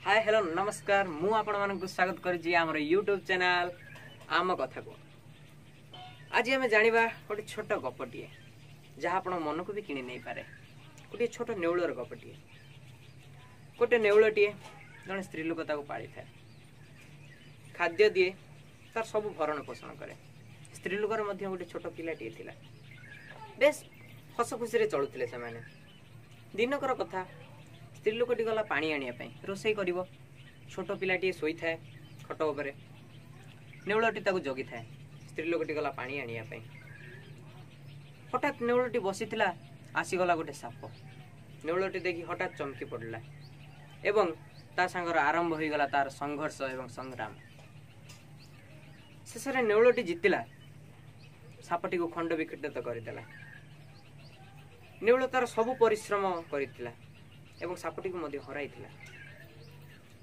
ହାଏ, hello, ନମସ୍କାର। ମୁଁ ଆପଣମାନଙ୍କୁ ସ୍ୱାଗତ କରୁଛି ଆମର ୟୁଟ୍ୟୁବ୍ ଚ୍ୟାନେଲ୍ ଆମ କଥାକୁ। ଆଜି ଆମେ ଜାଣିବା ଗୋଟେ ଛୋଟ ଗପଟିଏ, ଯାହା ଆପଣ ମନକୁ ବି କିଣି ନେଇପାରେ। ଗୋଟିଏ ଛୋଟ ନେଉଳର ଗପଟିଏ। ଗୋଟେ ନେଉଳଟିଏ, ଜଣେ ସ୍ତ୍ରୀ ଲୋକ ତାକୁ ପାଳିଥାଏ, ଖାଦ୍ୟ ଦିଏ, ତାର ସବୁ ଭରଣ ପୋଷଣ କରେ। ସ୍ତ୍ରୀ ଲୋକର ମଧ୍ୟ ଗୋଟେ ଛୋଟ ପିଲାଟିଏ ଥିଲା। ବେଶ ହସ ଖୁସିରେ ଚଳୁଥିଲେ ସେମାନେ। ଦିନକର କଥା, ସ୍ତ୍ରୀ ଲୋକଟି ଗଲା ପାଣି ଆଣିବା ପାଇଁ, ରୋଷେଇ କରିବ। ଛୋଟ ପିଲାଟିଏ ଶୋଇଥାଏ ଖଟ ଉପରେ, ନେଉଳଟି ତାକୁ ଜଗିଥାଏ। ସ୍ତ୍ରୀ ଲୋକଟି ଗଲା ପାଣି ଆଣିବା ପାଇଁ। ହଠାତ୍ ନେଉଳଟି ବସିଥିଲା, ଆସିଗଲା ଗୋଟେ ସାପ। ନେଉଳଟି ଦେଖି ହଠାତ୍ ଚମକି ପଡ଼ିଲା ଏବଂ ତା ସାଙ୍ଗର ଆରମ୍ଭ ହୋଇଗଲା ତାର ସଂଘର୍ଷ ଏବଂ ସଂଗ୍ରାମ। ଶେଷରେ ନେଉଳଟି ଜିତିଲା, ସାପଟିକୁ ଖଣ୍ଡ ବିଖଣ୍ଡିତ କରିଦେଲା। ନେଉଳ ତାର ସବୁ ପରିଶ୍ରମ କରିଥିଲା ଏବଂ ସାପଟିକୁ ମଧ୍ୟ ହରାଇଥିଲା।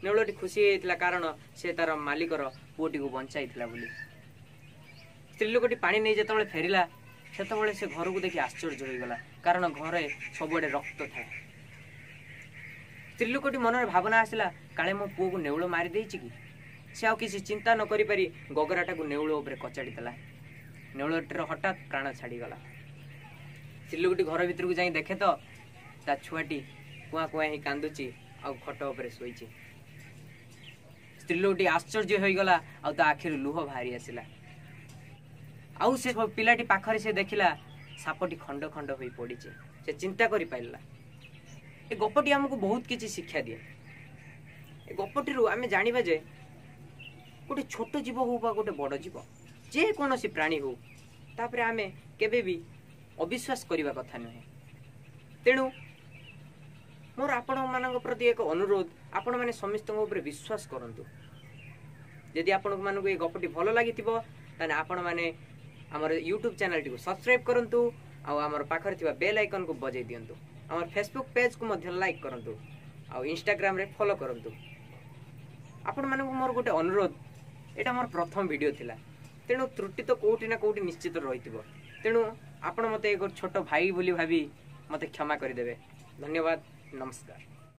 ନେଉଳଟି ଖୁସି ହେଇଯାଇଥିଲା, କାରଣ ସେ ତାର ମାଲିକର ପୁଅଟିକୁ ବଞ୍ଚାଇଥିଲା ବୋଲି। ସ୍ତ୍ରୀ ଲୋକଟି ପାଣି ନେଇ ଯେତେବେଳେ ଫେରିଲା, ସେତେବେଳେ ସେ ଘରକୁ ଦେଖି ଆଶ୍ଚର୍ଯ୍ୟ ହୋଇଗଲା, କାରଣ ଘରେ ସବୁଆଡ଼େ ରକ୍ତ ଥାଏ। ସ୍ତ୍ରୀ ଲୋକଟି ମନରେ ଭାବନା ଆସିଲା, କାଳେ ମୋ ପୁଅକୁ ନେଉଳ ମାରିଦେଇଛି କି? ସେ ଆଉ କିଛି ଚିନ୍ତା ନ କରିପାରି ଗଗରାଟାକୁ ନେଉଳ ଉପରେ କଚାଡ଼ି ଦେଲା। ନେଉଳଟିର ହଠାତ୍ ପ୍ରାଣ ଛାଡ଼ିଗଲା। ସ୍ତ୍ରୀ ଲୋକଟି ଘର ଭିତରକୁ ଯାଇ ଦେଖେ ତ ତା ଛୁଆଟି କୁଆଁ କୁଆଁ ହେଇ କାନ୍ଦୁଛି ଆଉ ଖଟ ଉପରେ ଶୋଇଛି। ସ୍ତ୍ରୀ ଲୋକଟି ଆଶ୍ଚର୍ଯ୍ୟ ହୋଇଗଲା ଆଉ ତା ଆଖିରୁ ଲୁହ ବାହାରି ଆସିଲା। ଆଉ ସେ ପିଲାଟି ପାଖରେ ସେ ଦେଖିଲା ସାପଟି ଖଣ୍ଡ ଖଣ୍ଡ ହୋଇ ପଡ଼ିଛି। ସେ ଚିନ୍ତା କରିପାରିଲା। ଏ ଗପଟି ଆମକୁ ବହୁତ କିଛି ଶିକ୍ଷା ଦିଏ। ଏ ଗପଟିରୁ ଆମେ ଜାଣିବା ଯେ ଗୋଟେ ଛୋଟ ଜୀବ ହଉ ବା ଗୋଟେ ବଡ଼ ଜୀବ, ଯେକୌଣସି ପ୍ରାଣୀ ହଉ, ତାପରେ ଆମେ କେବେ ବି ଅବିଶ୍ୱାସ କରିବା କଥା ନୁହେଁ। ତେଣୁ ମୋର ଆପଣମାନଙ୍କ ପ୍ରତି ଏକ ଅନୁରୋଧ, ଆପଣମାନେ ସମସ୍ତଙ୍କ ଉପରେ ବିଶ୍ୱାସ କରନ୍ତୁ। ଯଦି ଆପଣମାନଙ୍କୁ ଏ ଗପଟି ଭଲ ଲାଗିଥିବ, ତାହେଲେ ଆପଣମାନେ ଆମର ୟୁଟ୍ୟୁବ୍ ଚ୍ୟାନେଲଟିକୁ ସବସ୍କ୍ରାଇବ୍ କରନ୍ତୁ ଆଉ ଆମର ପାଖରେ ଥିବା ବେଲ୍ ଆଇକନ୍କୁ ବଜାଇ ଦିଅନ୍ତୁ। ଆମର ଫେସବୁକ୍ ପେଜ୍କୁ ମଧ୍ୟ ଲାଇକ୍ କରନ୍ତୁ ଆଉ ଇନଷ୍ଟାଗ୍ରାମରେ ଫଲୋ କରନ୍ତୁ। ଆପଣମାନଙ୍କୁ ମୋର ଗୋଟେ ଅନୁରୋଧ, ଏଇଟା ମୋର ପ୍ରଥମ ଭିଡ଼ିଓ ଥିଲା, ତେଣୁ ତ୍ରୁଟି ତ କେଉଁଠି ନା କେଉଁଠି ନିଶ୍ଚିତ ରହିଥିବ। ତେଣୁ ଆପଣ ମୋତେ ଏକ ଛୋଟ ଭାଇ ବୋଲି ଭାବି ମୋତେ କ୍ଷମା କରିଦେବେ। ଧନ୍ୟବାଦ, ନମସ୍କାର।